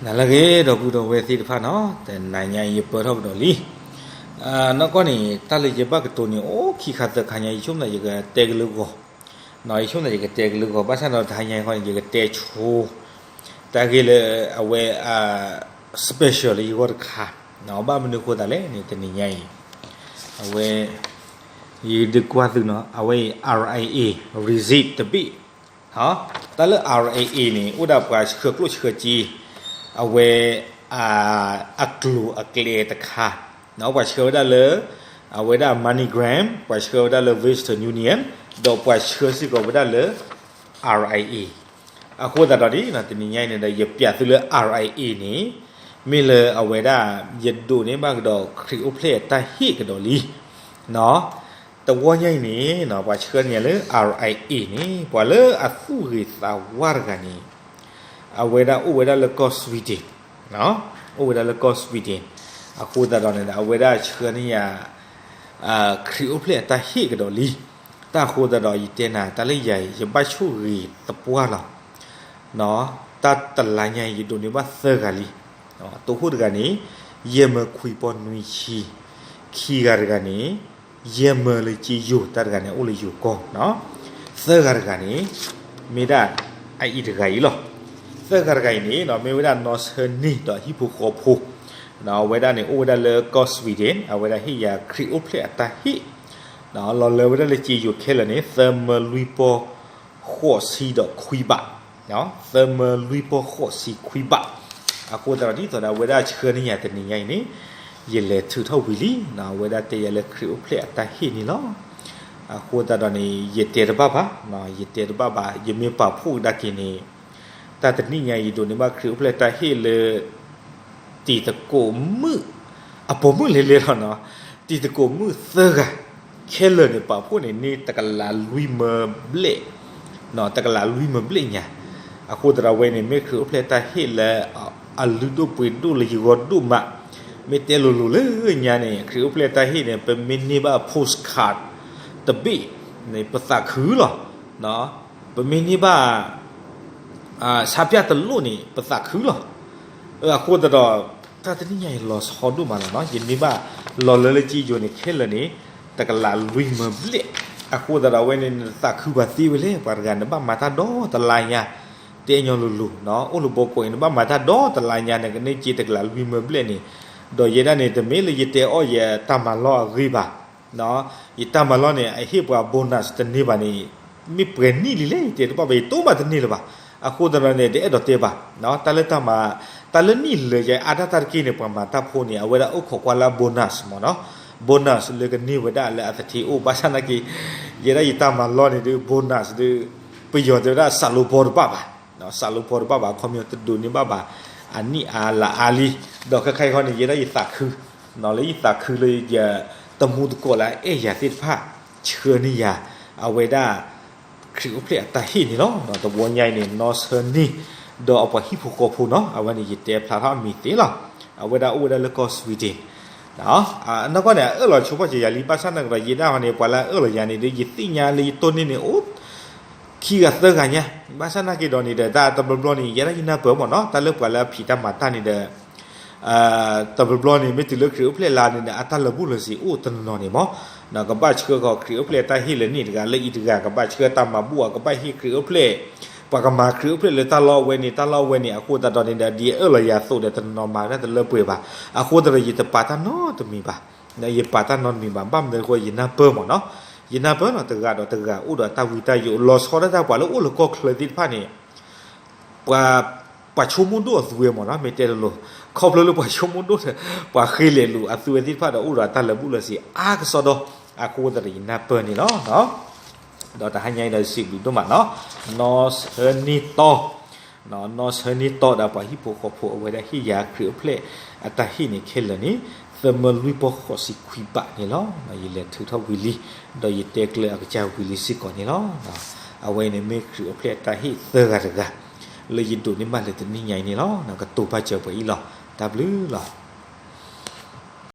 နၤလၢအဂ့ၤ ဒီပုၢ်ဒီဝဲၢ်သ့ၣ်တဖၣ်နီၤ, တနၤညါအံၤယပၢၢ်ထီၣ်ကဒီးလံ. နီၢ်ကီၢ်န့ၣ် တၢ်လၢယဘၣ်ကတိၤန့ၣ် အိၣ်ခံခါသၢခါညါ ယဆိကမိၣ်သးယကတဲကလုာ်ဂီၢ်, ယဆိကမိၣ်သးယကတဲကလုာ်ဂီၢ် ဘၣ်ဆၣ်ဒီးတဟါညါအံၤဃီန့ၣ် ယကတဲဆိ တၢ်ဂ့ၢ်လၢအဝဲ special လၢယဂီၢ်တခါ, ဘၣ်မနုၤအဃိသတးလဲၣ်န့ၣ် တနံၤညါအံၤ အဝဲ ယဒုးကွၢ်သုနီၤ အဝဲအံၤ R I A receipt တဘ့ၣ် တၢ်လၢ R I A န့ၣ် အိၣ်ဒၣ်ပှၤဆှၢကျိၣ်ဆှၢစ့ အဝဲ အကျိၤအကျဲတခါ, ပှၤဆှၢဝဲဒၣ်လၢ အဝဲဒၣ် MoneyGram, ပှၤဆှၢဝဲဒၣ်လၢ Western Union, ဒီးပှၤဆှၢစ့ၢ်ကီးဝဲဒၣ်လၢ R I A. အဃိသတးဒီး တနံၤညါအံၤန့ၣ်ဒီး ယပျးသုလၢ R I A န့ၣ် မ့ၢ်လၢအဝဲဒၣ် ယဒိးန့ၢ်ဘၣ်ကဒီးခရံာ်အိၣ်ဖျဲၣ်အတၢ်ဟ့ၣ်ကဒီးလံ. တဝီညါအံၤန့ၣ် ပှၤဆှၢန့ၢ်ယၤလၢ R I A န့ၣ် ပှၤလၢအသူၣ်ဂ့ၤသးဝါတဂၤန့ၣ် အဝဲဒၣ်အိၣ်ဝဲဒၣ်လၢကီၢ် Sweden, အိၣ်ဝဲဒၣ်လၢကီၢ် Sweden. အဃိသတးဒီးန့ၣ် အဝဲဒၣ်ဆှၢန့ၢ်ယၤ ခရံာ်အိၣ်ဖျဲၣ်အတၢ်ဟ့ၣ်ကဒီးလံ. တၢ်အဃိသတးဒီး ယတဲနၤ တၢ်လၢယၤ ယဘၣ်ဆိၣ်ဂ့ၤသပှၢ်လီၤ. တၢ်တလါညါအံၤ ယဒိးန့ၢ်ဘၣ်သၢဂၤလံ. တိခိၣ်တဂၤန့ၣ် ယဲၢ်မၢခွံပီနွံဆံ, ခံဂၤတဂၤန့ၣ် ယဲၢ်မၢလၢက့ယိၤ တၢ်တဂၤန့ၣ် အိၣ်လၢယိၤကီၢ်, သၢဂၤတဂၤန့ၣ် မ့ၢ်ဒၣ်အအံၤတဂၤအံၤလီၤ. သၢဂၤတဂၤအံၤန့ၣ် မ့ၢ်ဝဲဒၣ်နီၢ်ဆၢန့ၢ်ဒီးဟံၣ်ဖိဃီဖိ, အဝဲဒၣ်န့ၣ် အိၣ်ဝဲဒၣ်လၢကီၢ် Sweden, အဝဲဒၣ်ဟ့ၣ်ယၤခရံာ်အိၣ်ဖျဲၣ်အတၢ်ဟ့ၣ်, လီၤလၢဝဲဒၣ်လၢက့ယိၤခဲလၢာ်န့ၣ် သၢမၢလွံၢ်ပီၢ်ဃိးဆံဒီးခွံဘး, သၢမၢလွံၢ်ပီၢ်ဃိးဆံခွံဘး. အဃိသတးဒီး ဒ်သိးဒီးအဝဲဒၣ်ဆှၢန့ၢ်ယၤတနံၤညါအံၤန့ၣ် ယလဲၤထုးထီၣ်ဝံၤလံ. အဝဲဒၣ်တဲယၤလၢခရံာ်အိၣ်ဖျဲၣ်အတၢ်ဟ့ၣ်န့ၣ်လီၤ. အဃိသတးဒီးန့ၣ် ယတဲတဘၣ်ဘၣ်, ယတဲတဘၣ်ဘၣ်, ယမ့ၢ်ပာ်ဖှိၣ်ကဒါက့ၤန့ၣ် တၢ်တနံၤညါအံၤ ယဒိးန့ၢ်ဘၣ်ခရံာ်အိၣ်ဖျဲၣ်တၢ်ဟ့ၣ်လၢ တံၤသကိးမုၣ် အပိာ်မုၣ်လဲၤလဲၤလီၤနီၤ, တံၤသကိးမုၣ်သၢဂၤ ခဲလၢာ်န့ၣ် ပာ်ဖှိၣ်န့ၣ် န့ၢ်တကလးလွံၢ်မၢဘျဲၣ်, တကလးလွံၢ်မၢဘျဲၣ်ညါ. အဃိသတးဒီးဝဲန့ၣ် မ့ၢ်ခရံာ်အိၣ်ဖျဲၣ်တၢ်ဟ့ၣ်လၢ အလုၢ်ဒိၣ်ပှ့ၤဒိၣ်လၢယဂီၢ်ဒိၣ်မး, မ့ၢ်တဲလိၤလိၤလၢညါန့ၣ် ခရံာ်အိၣ်ဖျဲၣ်တၢ်ဟ့ၣ်န့ၣ် ပမ့ၢ်န့ၢ်ဘၣ် postcard တဘ့ၣ်န့ၣ် ပသးခုလီၤ. ပမ့ၢ်န့ၢ်ဘၣ် ဆၣ်ပျၢ်တလိၣ်န့ၣ် ပသးခုလီၤ. အဃိသတးဒီး တၢ်တနံၤညါအံၤလီၤဆီဒိၣ်မးလီၤနီၤ, ယန့ၢ်ဘၣ်လီၤလၢလၢက့ယိၤန့ၣ် ခဲလၢာ်န့ၣ် တကလးလွံၢ်မၢဘျဲၣ်. အဃိသတးဒီးအဝဲန့ၣ် နသးခုပှၤသ့ဝဲလဲၣ်, ပှၤတဂၤနဘၣ်မၤတၢ်ဒီတလါညါ, တဲညီလိၤလိၤ, အိၣ်လၢဘီကိးအံၤ နဘၣ်မၤတၢ်ဒီတလါညါ နကန့ၢ်က့တကလးလွံၢ်မၢဘျဲၣ်န့ၣ်, ဒီးယဲဒၣ်န့ၣ် တမ့ၢ်လၢယတဲအီၣ်ယတၢ်မၤလီၢ်အဂ့ၢ်ဘၣ် ယတၢ်မၤလီၢ်န့ၣ် အဟ့ၣ်ပှၤ bonus တန့ၢ်ဘၣ်န့ၣ် မ့ၢ်ပှဲၤနံၣ်လံလဲၣ် ယတဲတဘၣ်ဘၣ် ယတိၢ်ဘၣ်တန့ၢ်လၢၤဘၣ်. အဃိသတးဒီးန့ၣ် တအဲၣ်ဒိးတဲဘၣ်, တၢ်လၢတၢ်မၤ တၢ်လၢနံၣ်လၢာ်ယအါတၢ်တၢ်တက့ၢ်န့ၣ် ပှၤမၤတၢ်ဖိန့ၣ် အဝဲဒၣ်အိၣ်ခိးကွၢ်လၢ bonus မ့ၢ်နီၤ, bonus လၢကန့ၢ်ဝဲဒၣ်လၢအသထ့အိၣ် ဘၣ်ဆၣ်နာ်က့ ယဲဒၣ်ယတၢ်မၤလီၢ်န့ၣ်ဒုး bonus ဒုး ပယီၤတဲဝဲဒၣ် စးလိပီတဘၣ်ဘၣ် စးလိပီတဘၣ်ဘၣ် အခီပညီတဒိးန့ၢ်ဘၣ်ဘၣ် အနံၣ်အါလါအါလံ, ဒီးခဲခါအံၤဃီန့ၣ် ယဲဒၣ်ယသးခု လၢယသးခုလၢယတမူတကိးလၢအအဲၣ်ယၤသ့ၣ်တဖၣ် ဆှၢန့ၢ်ယၤ အဝဲဒၣ် ခရံာ်အိၣ်ဖျဲၣ်အတၢ်ဟ့ၣ်န့ၣ်လီၤ. တဝီညါအံၤန့ၣ် နီၢ်ဆၢန့ၢ် ဒီးအပှၤဟံၣ်ဖိဃီဖိနီၤ အဝဲန့ၣ် ယတဲဖျါထီၣ်အမံၤသ့လီၤ. အဝဲဒၣ်အိၣ်ဝဲဒၣ်လၢကီၢ် Sweden နီၢ်ကီၢ်န့ၣ် အအၢၣ်လီၤဆိပာ်စၢၤယၤလံ ဘၣ်ဆၣ်သနာ်က့ဒီး ယဲဒၣ်ဟီန့ၣ် ပှၤလၢအအၢၣ်လီၤယၤန့ၣ်ဒီး ယသ့ၣ်ညါလၢယတိၢ်န့ၢ်န့ၣ် အိၣ် ခံဂၤသၢဂၤညါ, ဘၣ်ဆၣ်သနာ်က့ဒီးန့ၣ်ဒီး တၢ်တဘျီဘျီန့ၣ် ယဲဒၣ်ယနၢ်ပၢၢ်မ့ၢ်နီၤ တၢ်လၢပှၤလၢအဖံးတၢ်မၤတၢ်န့ၣ်ဒီး တဘျီဘျီန့ၣ် မ့ၢ်တုၤလၢခရံာ်အိၣ်ဖျဲၣ်လါန့ၣ်ဒီး အတၢ်လၢာ်ဘူၣ်လၢာ်စ့ၤအိၣ်တနီၤနီၤန့ၣ်မ့ၢ် ကဘၣ်ဆှၢဃီၤခရံာ်အိၣ်ဖျဲၣ်တၢ်ဟ့ၣ်လၢန့ၣ်တဂၤ လၢအံၤတဂၤ ကဘၣ်ဆှၢတၢ်မၤဘူၣ် ကဘၣ်ဟ့ၣ်ခရံာ်အိၣ်ဖျဲၣ် ပှၤကမၤခရံာ်အိၣ်ဖျဲၣ်လၢတၢ်လီၢ်အဝဲန့ၣ် တၢ်လီၢ်အဝဲန့ၣ် အဃိသတးဒီးန့ၣ်ဒီး ဒ်အအၢၣ်လီၤယၤအသိးဒီး တနီၤမၤဝဲဒၣ်တလၢပှဲၤဘၣ်. အဃိသတးဒီး ယတပာ်တၢ်နီတမံၤဘၣ်, ယပာ်တၢ်နီတမံၤဘၣ် ဘၣ်မနုၤအဃိ ယနၢ်ပၢၢ်မ့ၢ်နီၤ, ယနၢ်ပၢၢ်လီၤ တဂၤဒီးတဂၤ အိၣ်ဒီးတၢ်ဝံတၢ်ယိး လီၤဆီဒၣ်တၢ် ပှၤလၢအိၣ်လၢကီၢ်ချၢသ့ၣ်တဖၣ်န့ၣ် ပှၤ ပှၤဆိကမိၣ်ဒိၣ်အသုဝဲမ့ၢ်နီၤ မ့ၢ်တဲတလိၤ, ခီဖျိလၢပှၤဆိကမိၣ်ဒိၣ်ဒီး ပှၤဃ့လဲၤလူၤအသုဝဲသ့ၣ်တဖၣ်ဒီး အိၣ်ဒီးတၢ်လၢာ်ဘူၣ်လၢာ်စ့ၤအါကစီဒီ, အဃိသတးဒီး ယနၢ်ပၢၢ်န့ၣ်လီၤ. ဒီးတဟါညါအံၤဒီး စံးဘျုးဒိၣ်မးနီၤ, နီၢ်ဆၢန့ၢ်တီ နီၢ်ဆၢန့ၢ်တီဒီးပှၤဟံၣ်ဖိဃီဖိ အဝဲဒၣ်ဟ့ၣ်ယၤခရံာ်အိၣ်ဖျဲၣ်အတၢ်ဟ့ၣ်န့ၣ်ခဲလၢာ်န့ၣ် သၢမၢလွံၢ်ပီၢ်ဃိးဆံခွံဘးန့ၣ်လီၤ. ယလဲၤထုးထီၣ်ဝံၤလံ, ဒီးယတဲကျၢၤအကစၢ်ဝံၤလံစ့ၢ်ကီးန့ၣ်လီၤ. အဝဲန့ၣ်မ့ၢ်ခရံာ်အိၣ်ဖျဲၣ်အတၢ်ဟ့ၣ်သၢဂၤတဂၤ လၢယဒိးန့ၢ်ဘၣ်လၢတနံၤညါအံၤန့ၣ်လီၤ. ကတိၤဘၣ်စၢၤပှၤအံၤလီၤ. တၢ်ဘျုးလီၤ.